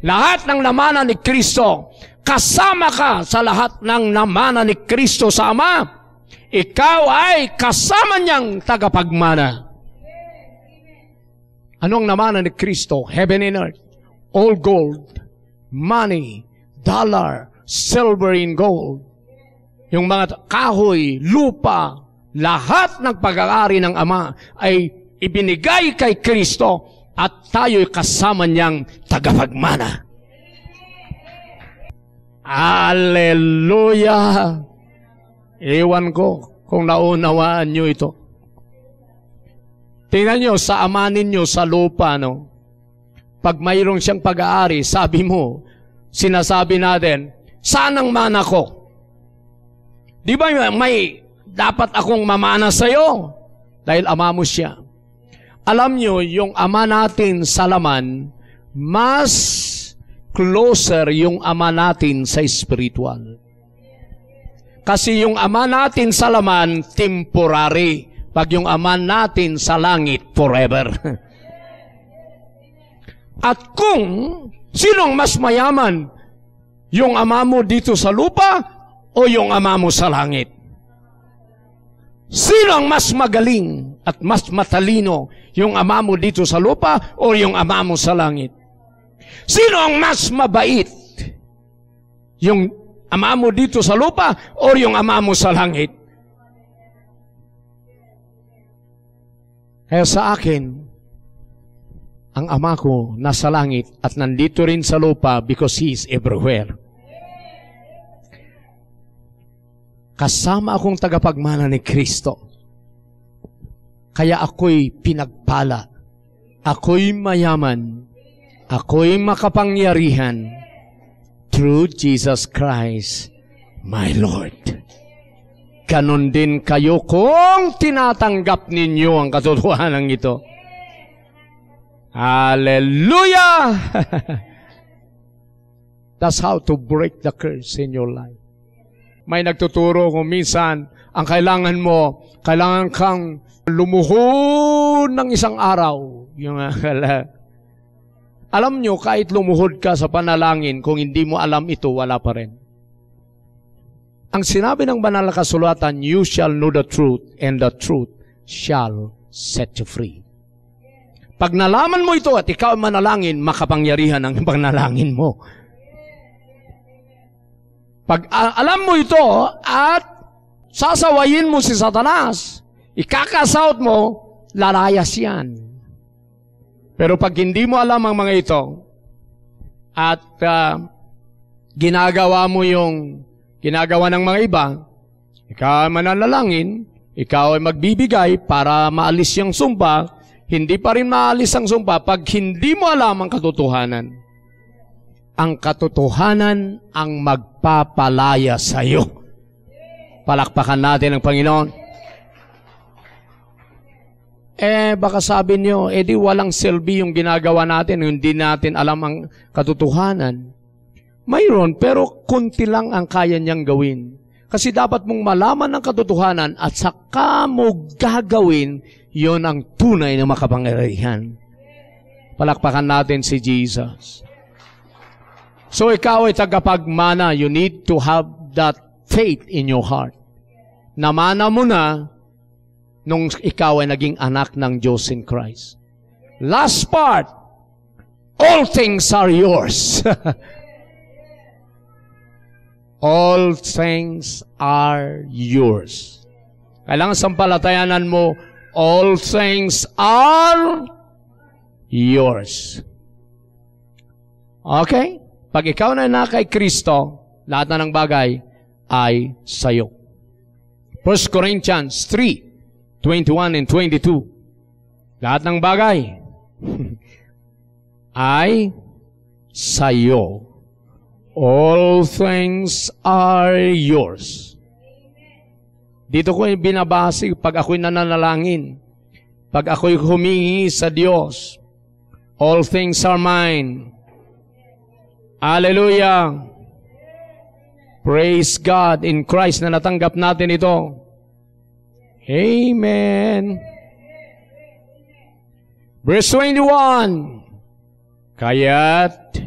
S1: Lahat ng namana ni Kristo, kasama ka sa lahat ng namana ni Kristo sa Ama. Ikaw ay kasama niyang tagapagmana. Anong namana ni Kristo? Heaven and earth. All gold, money, dollar, silver and gold. Yung mga kahoy, lupa, lahat ng pag-aari ng Ama ay ibinigay kay Kristo at tayo'y kasama niyang tagapagmana. Hallelujah! Ewan ko kung naunawaan nyo ito. Tingnan nyo sa ama ninyo sa lupa, no? Pag mayroong siyang pag-aari, sabi mo, sinasabi natin, saan ang mana ko? Di ba may dapat akong mamana sa'yo? Dahil ama mo siya. Alam nyo, yung ama natin sa laman, mas closer yung ama natin sa spiritual. Kasi yung ama natin sa laman, temporary. Pag yung ama natin sa langit, forever. At kung sinong mas mayaman, yung ama mo dito sa lupa o yung ama mo sa langit? Sino ang mas magaling at mas matalino, yung ama mo dito sa lupa o yung ama mo sa langit? Sino ang mas mabait, yung ama mo dito sa lupa o yung ama mo sa langit? Kaya sa akin, ang ama ko nasa langit at nandito rin sa lupa because He is everywhere. Kasama akong tagapagmana ni Kristo. Kaya ako'y pinagpala. Ako'y mayaman. Ako'y makapangyarihan through Jesus Christ, my Lord. Ganon din kayo kung tinatanggap ninyo ang katotohanan ito. Hallelujah! That's how to break the curse in your life. May nagtuturo kung minsan, ang kailangan mo, kailangan kang lumuhod ng isang araw. Yung alam nyo, kahit lumuhod ka sa panalangin, kung hindi mo alam ito, wala pa rin. Ang sinabi ng banal na kasulatan, you shall know the truth, and the truth shall set you free. Pag nalaman mo ito at ikaw manalangin, makapangyarihan ang panalangin mo. Pag alam mo ito at sasawayin mo si Satanas, ikakasaut mo, lalayas yan. Pero pag hindi mo alam ang mga ito, at ginagawa mo yung ginagawa ng mga iba, ikaw ay mananalangin, ikaw ay magbibigay para maalis yung sumpa, hindi pa rin maalis ang sumpa pag hindi mo alam ang katotohanan. Ang katotohanan ang magpapalaya sa iyo. Palakpakan natin ang Panginoon. Baka sabi niyo, di walang silbi yung ginagawa natin, hindi natin alam ang katotohanan. Mayroon, pero kunti lang ang kaya niyang gawin. Kasi dapat mong malaman ang katotohanan at saka mo gagawin, yon ang tunay na makapangyarihan. Palakpakan natin si Jesus. So ikaw ay tagapagmana, you need to have that faith in your heart. Namana mo na nung ikaw ay naging anak ng Diyos in Christ. Last part, all things are yours. All things are yours. Kailangan sampalatayanan mo, all things are yours. Okay? Pag ikaw na kay Kristo, lahat na ng bagay ay sayo. 1 Corinthians 3:21 and 22. Lahat ng bagay ay sayo. All things are yours. Dito ko binabase pag ako'y nananalangin, pag ako'y humingi sa Diyos, all things are mine. Hallelujah! Praise God in Christ na natanggap natin ito. Amen. Verse 21, kaya't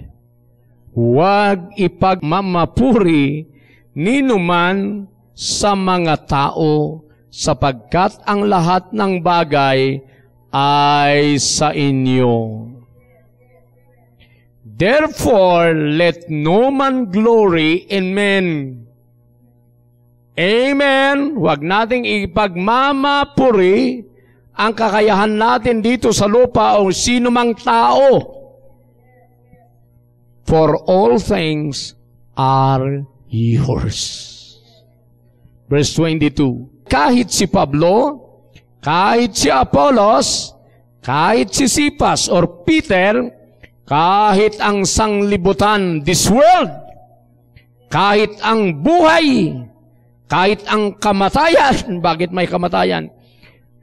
S1: huwag ipagmamapuri ninuman sa mga tao sapagkat ang lahat ng bagay ay sa inyo. Therefore, let no man glory in men. Amen. Huwag nating ipagmamapuri ang kakayahan natin dito sa lupa o sino mang tao. For all things are yours. Verse 22. Kahit si Pablo, kahit si Apollos, kahit si Cephas or Peter, kahit ang sanglibutan, this world, kahit ang buhay, kahit ang kamatayan, bakit may kamatayan?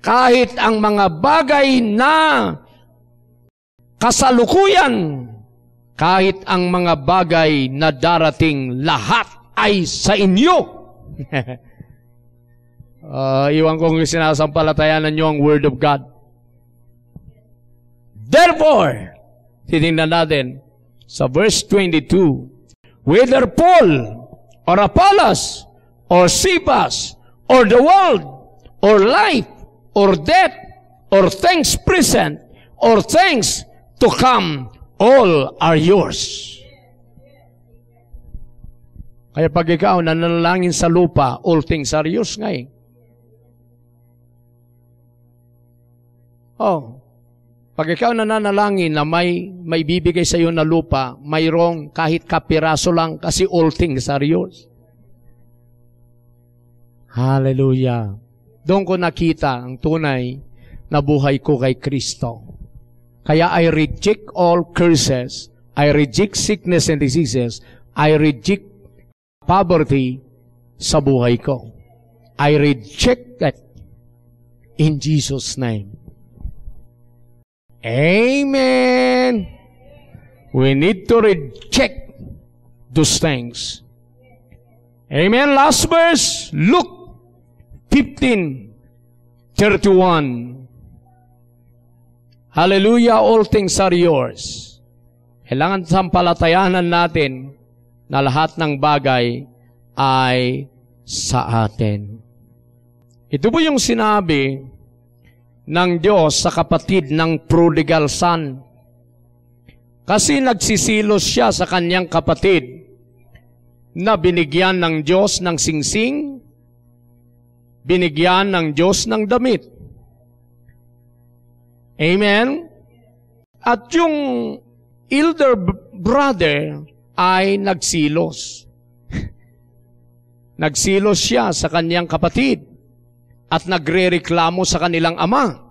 S1: Kahit ang mga bagay na kasalukuyan, kahit ang mga bagay na darating, lahat ay sa inyo. Iwan kong sinasampalatayanan nyo ang Word of God. Therefore, titingnan natin sa verse 22, whether Paul or Apollos or Cephas or the world or life or death or things present or things to come, all are yours. Kaya pag ikaw nananalangin sa lupa, all things are yours nga eh. Pag ikaw nananalangin na may bibigay sa iyo na lupa, mayroong kahit kapiraso lang kasi all things are yours. Hallelujah. Doon ko nakita ang tunay na buhay ko kay Kristo. Kaya I reject all curses. I reject sickness and diseases. I reject poverty sa buhay ko. I reject that in Jesus' name. Amen. We need to reject those things. Amen. Last verse, Luke 15:31. Hallelujah, all things are yours. Kailangan sampalatayanan natin na lahat ng bagay ay sa atin. Ito po yung sinabi ng Diyos sa kapatid ng prodigal son. Kasi nagsisilos siya sa kanyang kapatid na binigyan ng Diyos ng singsing, binigyan ng Diyos ng damit. Amen? At yung elder brother ay nagsilos. Nagsilos siya sa kanyang kapatid at nagrereklamo sa kanilang ama.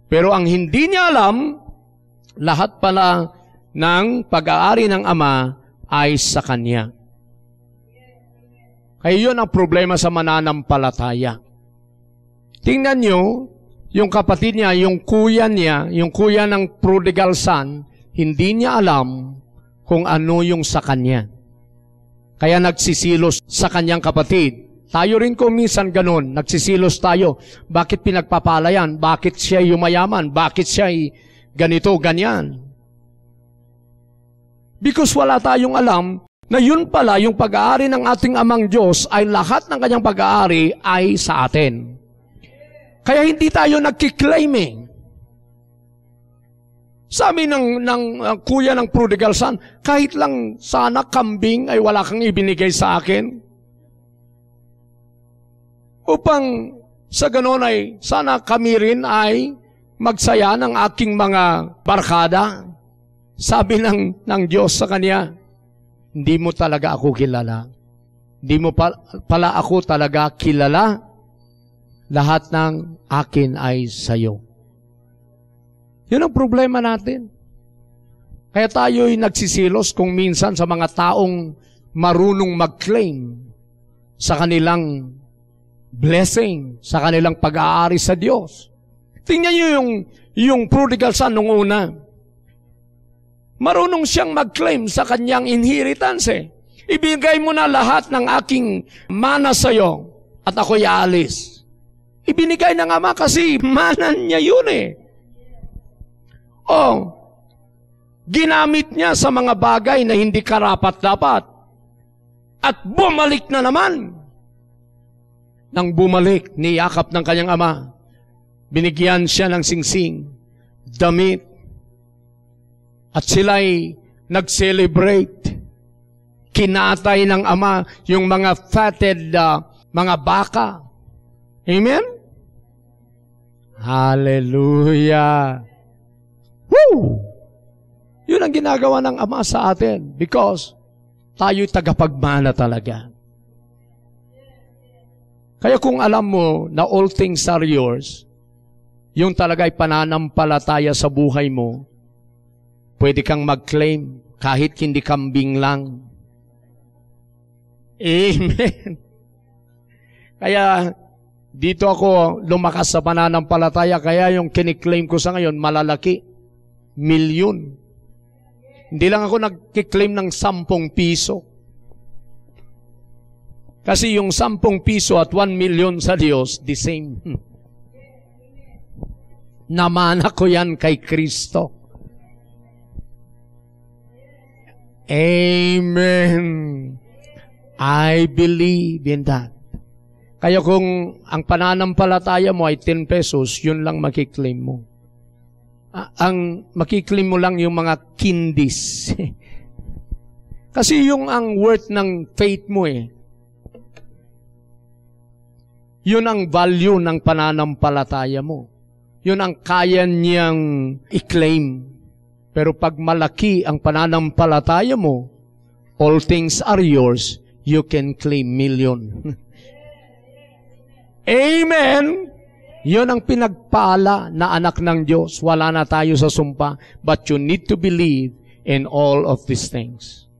S1: Pero ang hindi niya alam, lahat pala ng pag-aari ng ama ay sa kanya. Kaya yun ang problema sa mananampalataya. Tingnan nyo, yung kapatid niya, yung kuya ng prodigal son, hindi niya alam kung ano yung sa kanya. Kaya nagsisilos sa kanyang kapatid. Tayo rin ko minsan ganun, nagsisilos tayo. Bakit pinagpapalayan? Bakit siya yumayaman? Bakit siya ganito, ganyan? Because wala tayong alam na yun pala yung pag-aari ng ating amang Diyos ay lahat ng kanyang pag-aari ay sa atin. Kaya hindi tayo nagkiklaiming. Sabi ng kuya ng prodigal son, kahit lang sana kambing ay wala kang ibinigay sa akin. Upang sa ganon ay sana kami rin ay magsaya ng aking mga barkada. Sabi ng Diyos sa kanya, hindi mo talaga ako kilala. Hindi mo pala ako talaga kilala. Lahat ng akin ay sa'yo. Yun ang problema natin. Kaya tayo'y nagsisilos kung minsan sa mga taong marunong mag-claim sa kanilang blessing, sa kanilang pag-aari sa Diyos. Tingnan nyo yung prodigal son nung una. Marunong siyang mag-claim sa kanyang inheritance. Ibigay mo na lahat ng aking mana sa'yo at ako'y aalis. Ibinigay ng ama kasi manan niya yun ginamit niya sa mga bagay na hindi karapat-dapat. At bumalik na naman. Nang bumalik, niyakap ng kanyang ama. Binigyan siya ng singsing, damit. At sila'y nag-celebrate. Kinatay ng ama yung mga fatted mga baka. Amen? Hallelujah! Woo! Yun ang ginagawa ng ama sa atin because tayo'y tagapagmana talaga. Kaya kung alam mo na all things are yours, yung talaga'y pananampalataya sa buhay mo, pwede kang mag-claim kahit hindi kambing lang. Amen. Kaya dito ako lumakas sa pananampalataya, kaya yung kiniklaim ko sa ngayon malalaki. Milyon. Hindi lang ako nagkiklaim ng 10 piso. Kasi yung 10 piso at 1 million sa Diyos, the same. Namana ko yan kay Kristo. Amen. I believe in that. Kaya kung ang pananampalataya mo ay 10 pesos, yun lang makiklaim mo. Ang makiklaim mo lang yung mga kindis. Kasi yung ang worth ng faith mo yun ang value ng pananampalataya mo. Yun ang kaya niyang i-claim. Pero pag malaki ang pananampalataya mo, all things are yours, you can claim million. Amen! Yun ang pinagpala na anak ng Diyos. Wala na tayo sa sumpa. But you need to believe in all of these things.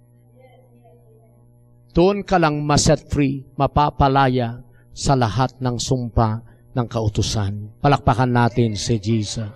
S1: Doon ka lang maset free, mapapalaya sa lahat ng sumpa ng kautusan. Palakpakan natin si Jesus.